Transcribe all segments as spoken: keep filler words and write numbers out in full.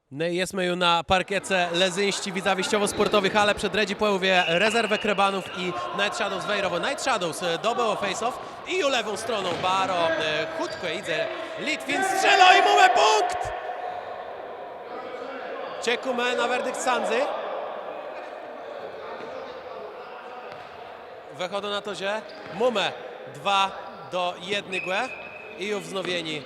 No i jesmë ju na parkece lëzyńsczi widzawiszczowò-spòrtowi halë przë drëdżi pòłowie rezerwë Krëbanów i Night Shadows Wejrowò. Night Shadows, e, dobëło face-off i ju lewą stroną baro, e, chùtkò jidze Litwin, strzélô i mómë pùnkt! Czekómë na werdikt sãdzy. Wëchôdô na to, że mómë dwa do jednégò i ju wznowienié.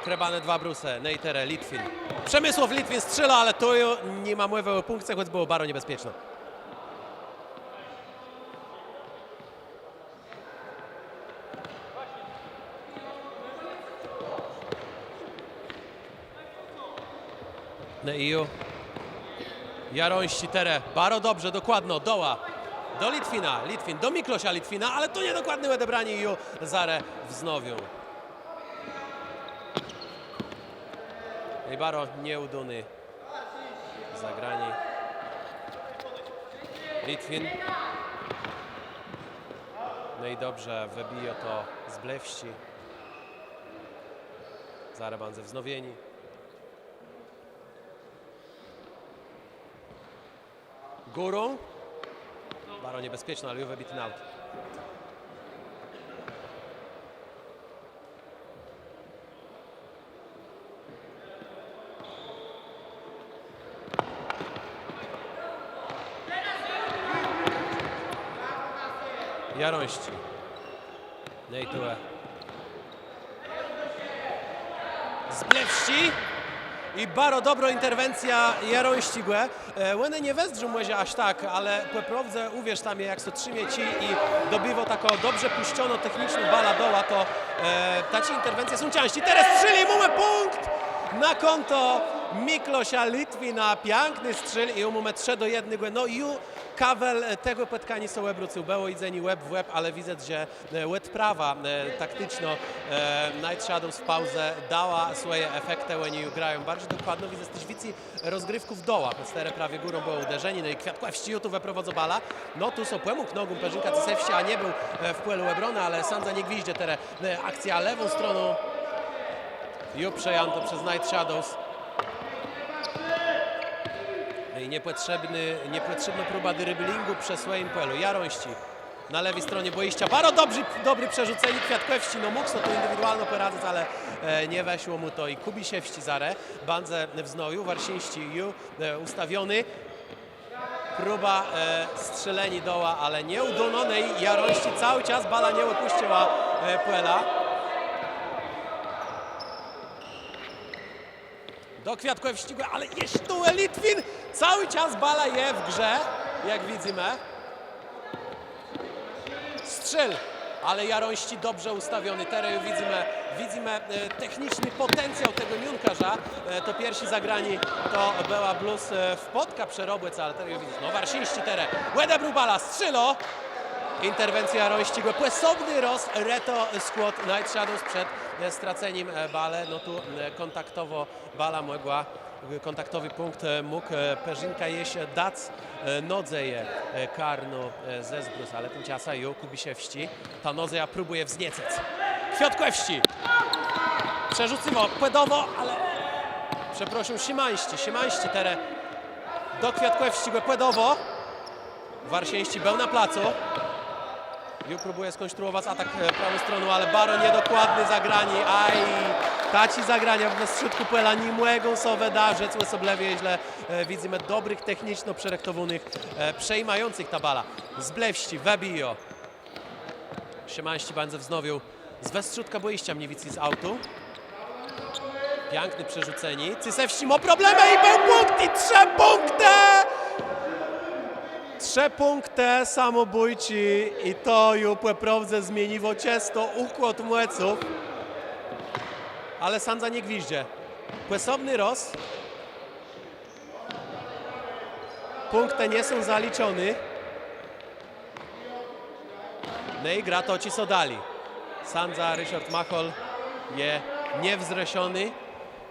Krëbanë dwa, Brusë, no i terô Litwin. Przemësłôw Litwin strzélô, ale to ju ni ma mòwë ò pùnkce, chòc bëło baro niebezpieczno. No i ju. Jarońsczi terô. Baro dobrze, dokładno. Dołã. Do Litwina. Litwin. Do Miklosza Litwina, ale to niedokładné òdebranié i ju zarô wznowią. I baro nieùdóné zagranié. Litwin. No i dobrze, wëbijô to Zblewsczi. Zarô bãdze wznowienié. Górą. Baro niebezpieczno, ale ju wëbiti na aut. Jarońsczi. No i tu, e, Zblewsczi. I baro dobrô interwencjô Jarońsczégò. E, òn nie wëzdrzi mòże jaż tak, ale pò prôwdze, ùwierzta mie, jak sã trzimie czij i dobiwô taką dobrze pùszczoną techniczno balã dołã, to, e, taczé interwencje są cãżczé. Terô strzél i mómë pùnkt na kònto Miklosza Litwina. Piãkny strzél i mómë trzë do jednégò. No i ju kawel, e, tegò pòtkaniô sã òbrócył. Bëło jidzenié łeb w łeb, ale widzec, że e, òdprawa, e, takticznô, e, Night Shadows w paùze dała swòje efektë, òni ju grają barżi dokładno, widzã téż wicy rozgriwków w dołach, chòc terô prawie górą bëło ùderzenié, no i Kwiatkòwsczi ju tu wëprowôdzô balã, no tu sã pòmógł nogą Perzynka Cysewsczi, a nie béł, e, w pòlu òbronë, ale sãdza nie gwiżdże terô, e, akcjô lewą stroną, ju przejãtô przez Night Shadows. No i niepòtrzébny, niepòtrzébnô próba driblingu przë swòjim pòlu. Jarońsczi. Na lewi stronie bòjiszcza. Baro dobri, dobré przerzucenié. Kwiatkòwsczi, no mógł so tu indiwidualno pòradzëc, ale, e, nie wëszło mù to i Kùbiszewsczi zarô bãdze wznowił. Warsińsczi ju, e, ùstawiony. Próba, e, strzeleniô dołã, ale nieùdónô. No i Jarońsczi całi czas bala nie òpùscëła, e, pòla. Do Kwiatkòwsczégò, ale jesz tu Litwin. Całi czas bala je w grze, jak widzymë. Strzél, ale Jarońsczi dobrze ùstawiony. Terô ju widzymë, widzymë, e, techniczny pòtencjał tegò miónkarza. E, to pierszé zagranié to bëła blós, e, wpôdka przë robòce, ale terô ju widzymë. No, Warsińsczi terô. Òdebrôł bala, strzélô. Interwencjô Jarońsczégò. Pòsobny rôz retô skłôd Night Shadows przed, e, stracenim, e, balë. No tu, e, kòntaktowô bala mògła, kòntaktowi pùnkt, e, mógł, e, Perzynka jesz dac, e, nôdzejã, e, karnu, e, zes Brus, ale timczasã ju Kùbiszewsczi tã nôdzejã próbùje wzniecëc. Kwiatkòwsczi! Przerzucywô, pòdôwô, ale, przeprôszóm, Szimańsczi, Szimańsczi terô do Kwiatkòwsczégò, pòdôwô. Warsińsczi béł na placu. Ju próbùje skònstruòwac atak, e, prawą stroną, ale baro niedokładné zagranié. Aj, taczé zagrania we westrzódkù pòla ni mògą sã wëdarzëc, òsoblëwie jeżlë, e, widzymë dobrëch techniczno przërëchtowónëch, e, przejimającëch tã balã. Zblewsczi, wëbijô. Szymańsczi bãdze wznowił z westrzódka bòjiszcza, mni wicy z autu. Piãkné przerzucenié. Cysewsczi mô problemë i béł pùnkt, i trzë pùnktë! Trzë pùnktë samòbójczi i to ju pò prôwdze zmieniło czësto ùkłôd mòców. Ale sãdza nie gwiżdże. Pòsobny rôz. Pùnktë nie są zaliczoné. No i gra toczi sã dali. Sãdza Ryszard Machól je niewzrëszony.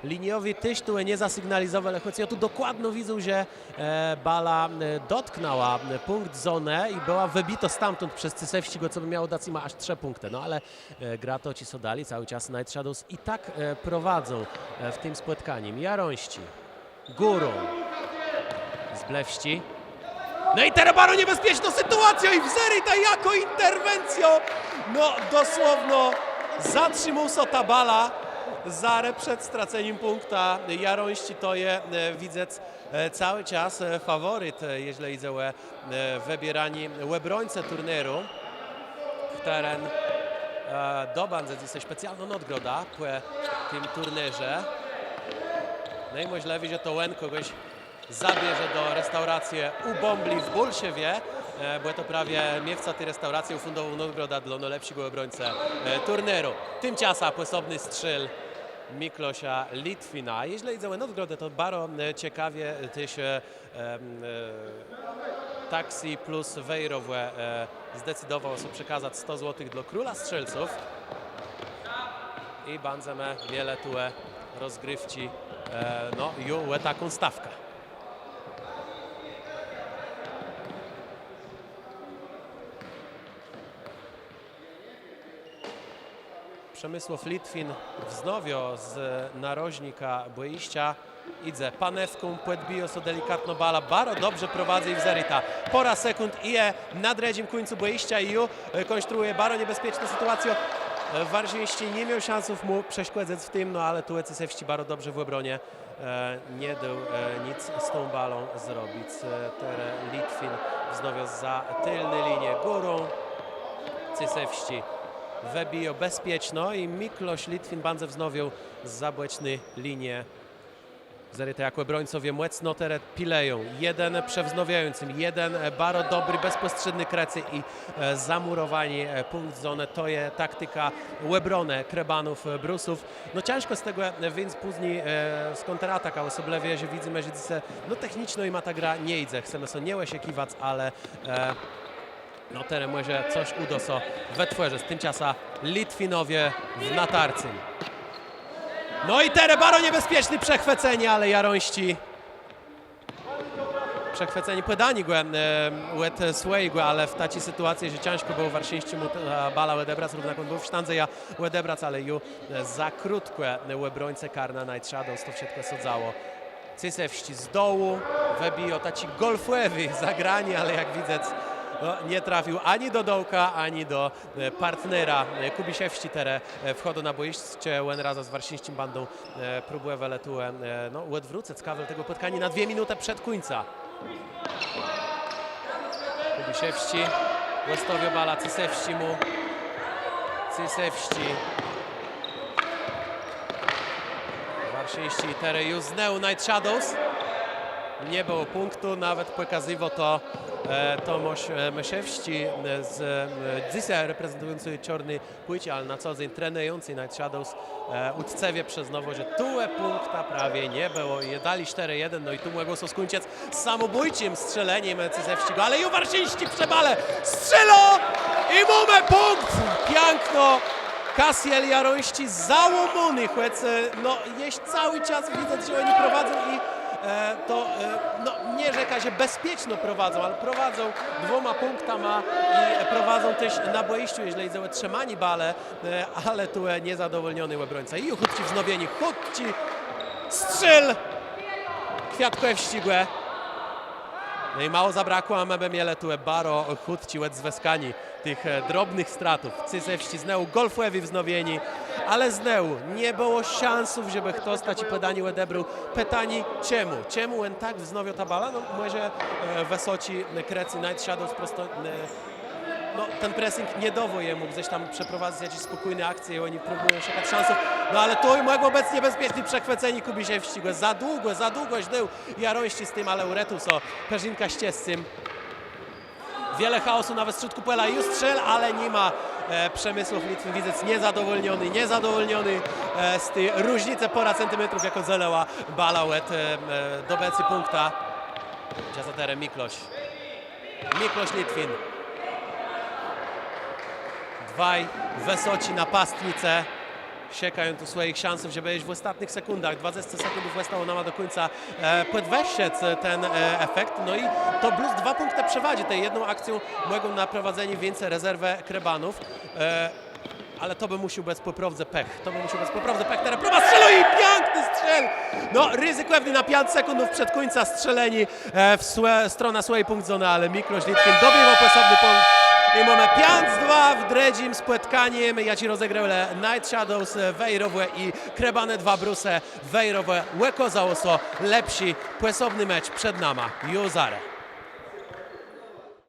Liniowi téż tu nie zasygnalizowôł, ale chòc jô tu dokładno widzã, że e, bala e, dotknãła e, pùnkt zónë i bëła wëbitô stamtąd przez Cysewsczégò, co bë miało dac jima jaż trzë pùnktë. No ale e, gra toczi sã dali, całi czas Night Shadows i tak e, prowadzą e, w tim spòtkanim. Jarońsczi. Górą. Zblewsczi. No i terô baro niebezpiecznô sytuacjô i wzérôjta, jakô interwencjô. No dosłowno zatrzimôł sã tã balã zarô przed stracenim pùnkta. Jarońsczi to je e, widzec e, całi czas e, fôwôryt, e, jeżlë jidze ò e, wëbiéranim òbróńcë turnieru, chtëren e, dobãdze dzysô specjalną nôdgrodã pò tim turnierze. No i mòżlëwé, że to òn kògòs zabierze do restauracje ù Bąbli w Bòlszewie, e, bò to prawie miéwca ti restauracje ùfùndowôł nôdgrodã dlô nôlepszégò òbróńcë e, turnieru. Timczasã pòsobny strzél Miklosza Litwina. Jeżlë jidze ò nôdgrodã, to baro e, cekawie téż e, em, e, Taxi plus Wejrowò e, zdecydowało sã przekazac sto złotëch dlô króla strzelców. I bãdzemë mielë tu e, rozgriwczi, e, no, ju ò taką stôwkã. Przemësłôw Litwin wznowił z narożnika bòjiszcza. Jidze panewką, pòdbijô so delikatno balã, baro dobrze prowadzy i wzérôjta. Pôrã sekùnd i je na drëdżim kùńcu bòjiszcza i ju e, kònstruùje baro niebezpieczną sytuacjã. E, Warzińsczi ni miôł szansów mù przeszkòdzëc w tim, no ale tu Cysewsczi baro dobrze w òbronie. E, nie dôł e, nic z tą balą zrobic. E, terô Litwin wznowił zza tilny linie górą. Cysewsczi wëbijô bezpieczno i Miklosz Litwin bãdze wznowił zza bòczny linie. Wzérôjta, jak òbróńcowie mòcno terô pilëją. Jeden przë wznôwiającym, jeden e, baro dobri, bezpòstrzédny krëcé i e, zamùrowanié e, pùnkt zónë. To je taktika òbronë Krëbanów e, Brusów. No cãżkò z tegò e, wińc pózni e, z kòntratakã, òsoblëwie że widzymë, że dzysô no techniczno jima ta gra nie jidze. Chcemë sã nie òszëkiwac, ale e, no terô mòże cos ùdô sã wëtwòrzëc. Timczasã Litwinowie w natarcym. No i terô baro niebezpieczné przechwëcenié, ale Jarońsczi. Przechwëcenié, pòdanié gò e, òd swòjégò, ale w taczi sytuacji, że cãżkò bëło Warsińsczémù tã balã òdebrac, równak òn béł w sztãdze jã òdebrac, ale ju e, za krótkò e, òbróńcë karna Night Shadows to wszëtkò sã dzejało. Cysewsczi z dołu wëbijô taczi gòlfòwi zagranié, ale jak widzec, no, nie trafił ani do dołka, ani do e, partnera. E, Kùbiszewsczi terô e, wchôdô na bòjiszcze, òn razã z Warsińsczim bãdą e, próbòwelë tu e, no, òdwrócëc kawel tegò pòtkaniô na dwie minutë przed kùńcã. Kùbiszewsczi òstôwiô balã Cysewsczémù. Cysewsczi. Warsińsczi terô ju znôwù Night Shadows. Nie bëło pùnktu, nawet pòkazywôł to e, Tomôsz e, Mëszewsczi e, z e, dzysô reprezentëjący czôrné płëcë, ale na co dzéń trenëjący Night Shadows. E, ùtcëwie przëznôwô, że tu e, pùnkta prawie nie bëło. I dali sztërë jeden, no i tu mògło sã skùńczëc samòbójczim strzelenim Cysewsczégò, ale ju Warsińsczi przë balë strzélô i mómë pùnkt! Piãkno! Kasjel Jarońsczi załómóny, chòc e, no, jesz całi czas widzec, że òni prowadzą i e, to e, no, nie rzekã, że bezpieczno prowadzą, ale prowadzą dwùma pùnktama i prowadzą téż na bòjiszczu, jeżlë jidze ò trzimanié balë, e, ale tu e, niezadowòlniony òbróńca. I chùtczé wznowienié, chùtczi strzél Kwiatkòwsczégò. No i mało zabrakło, a më bë mielë tu e, baro chùtczé òdzwëskanié tëch e, drobnëch stratów. Cysewsczi znôwù gòlfòwé wznowienié, ale znôwù nie bëło szansów, żebë chtos taczé pòdanié òdebrôł. Pitanié, czemù? Czemù òn tak wznôwiô tã balã? No, mòże e, wësoczi krëcé Night Shadows prosto, e, no, ten pressing nie dôwôł jemù gdzes tam przeprowadzëc jaczis spòkójny akcje i òni próbùją szëkac szansów. No ale tu mògło bëc niebezpieczné przechwëcenié Kùbiszewsczégò. Za długò, za długò żdôł Jarońsczi z tim, ale ùretôł sã përzinkã szczescym. Wiele chaòsu na westrzódkù pòla, ju strzél, ale ni ma e, Przemësłôw Litwin, widzec niezadowòlniony, niezadowòlniony e, z ti różnicë pôrã centimétrów, jakô dzelëła balã òd e, e, dobëcô pùnkta. Czasã terô Miklosz. Miklosz Litwin. Dwaj wësoczi napastnicë. Szëkają tu swòjich szansów, żebë jesz w òstatnëch sekùndach, dwadzesce sekùndów òstało nama do kùńca, e, pòdwëższëc, e, ten, e, efekt. No i to blós dwa pùnktë przewôdżi, tą jedną akcją mògą na prowadzenié wińc rezerwë Krëbanów. E, ale to bë mùszôł bëc pò prôwdze pech. To bë mùszôł bëc pò prôwdze pech. Terô próba strzélu i piãkny strzél! No, rizykòwny na piãc sekùndów przed kùńcã strzelenié e, w swò-, stronã swòji pùnktzónë, ale Miklosz Litwin dobiwô pòsobny pùnkt. I mómë piãc dwa w drëdżim spòtkanim, jaczé rozegrałë Night Shadows, e, Wejrowò i Krëbanë dwa Brusë Wejrowò. Òkôzało sã lepszé, pòsobny mecz przed nama. Ju zarô.